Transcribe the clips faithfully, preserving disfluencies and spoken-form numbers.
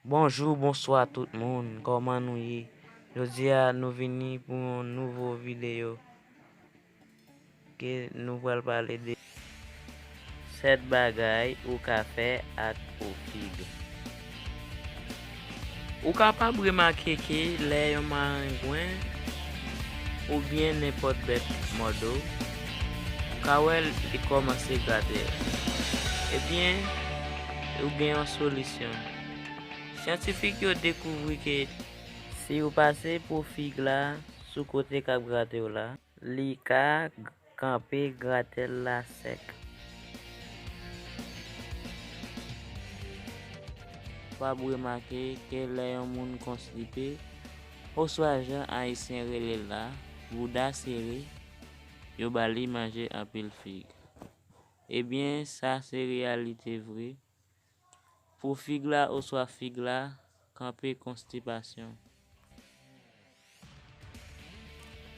Bonjou, bonswa tout moun, kòman nou ye? Jodi a nou vini pou yon nouvo videyo ke nou pral pale de sèt bagay ou ka fè ak po fig. Ou kapab remake ke lè yon marengwen oubyen nenpòt bèt mòde w, ou ka wè l li kòmanse grate. Ebyen, ou gen yon solisyon. Syantifik yo dekouvri ke si ou pase po fig la sou kote k ap grate w la, li ka kanpe gratèl la sèk. W ap remake ke lè yon moun konstipe, oswa jan Ayisyen rele l la, bouda sere, yo ba li manje anpil fig. Ebyen, sa se reyalite vre. Po fig la oswa fig la kanpe konstipasyon.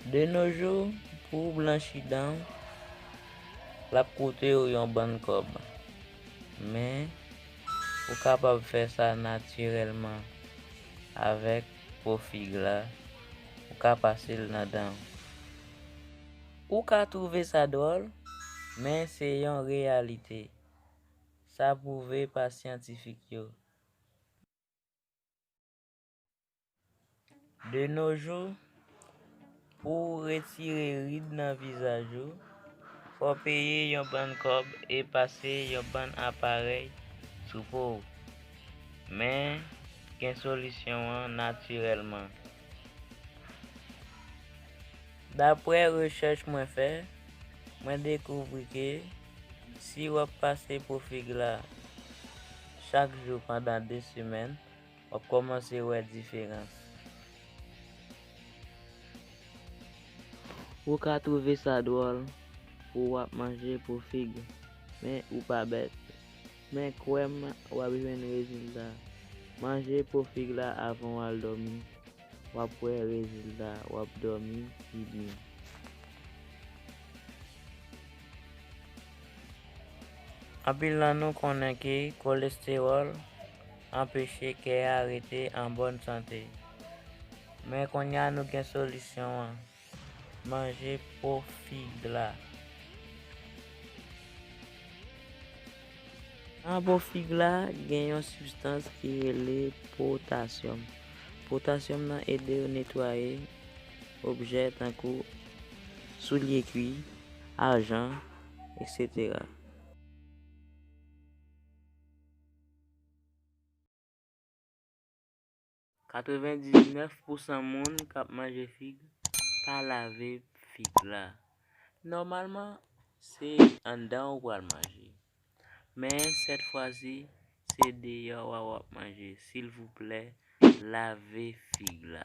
De nos jours, pou w blanchi dan w, l ap koute w yon bann kòb. Men, ou kapab fè sa natirèlman avèk po fig la, ou ka pase l nan dan w. Ou ka twouve sa dwòl, men se yon reyalite. Sa pwouve pa syantifik yo. De nos jours, pou w retire rid nan vizaj ou, fò w peye yon bann kòb e pase yon bann aparèy sou po w. Men, gen solisyon an natirèlman. Daprè rechèch mwen fè, mwen dekouvri ke si w ap pase po fig la chak jou pandan de semèn, w ap kòmanse wè diferans. Ou ka twouve sa dwòl pou w ap manje po fig, men ou pa bèt. Men kwè m, w ap jwenn rezilta. Manje po fig la avan w al dòmi. W ap wè rezilta, w ap dòmi pi byen. Anpil nan nou konnen ke kolestewòl anpeche kè a rete an bòn sante. Men kounye a nou gen solisyon an. Manje po fig la. Nan po fig la, gen yon sibstans ki rele potasyòm. Potasyòm nan ede yo netwaye objè tankou soulye kwi, ajan, etsetera. Katrevendiznèf pousan moun k ap manje fig pa lave fig la. Nòmalman, se anndan ou pral manje. Men, sèt fwa si, se deyò a w ap manje. Silvouplè, lave fig la.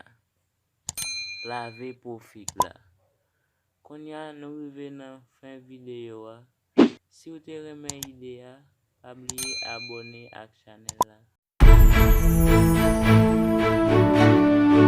Lave po fig la. Kounye a, nou rive nan fen videyo a. Si w te renmen ide a, pa bliye abòne ak chanèl la.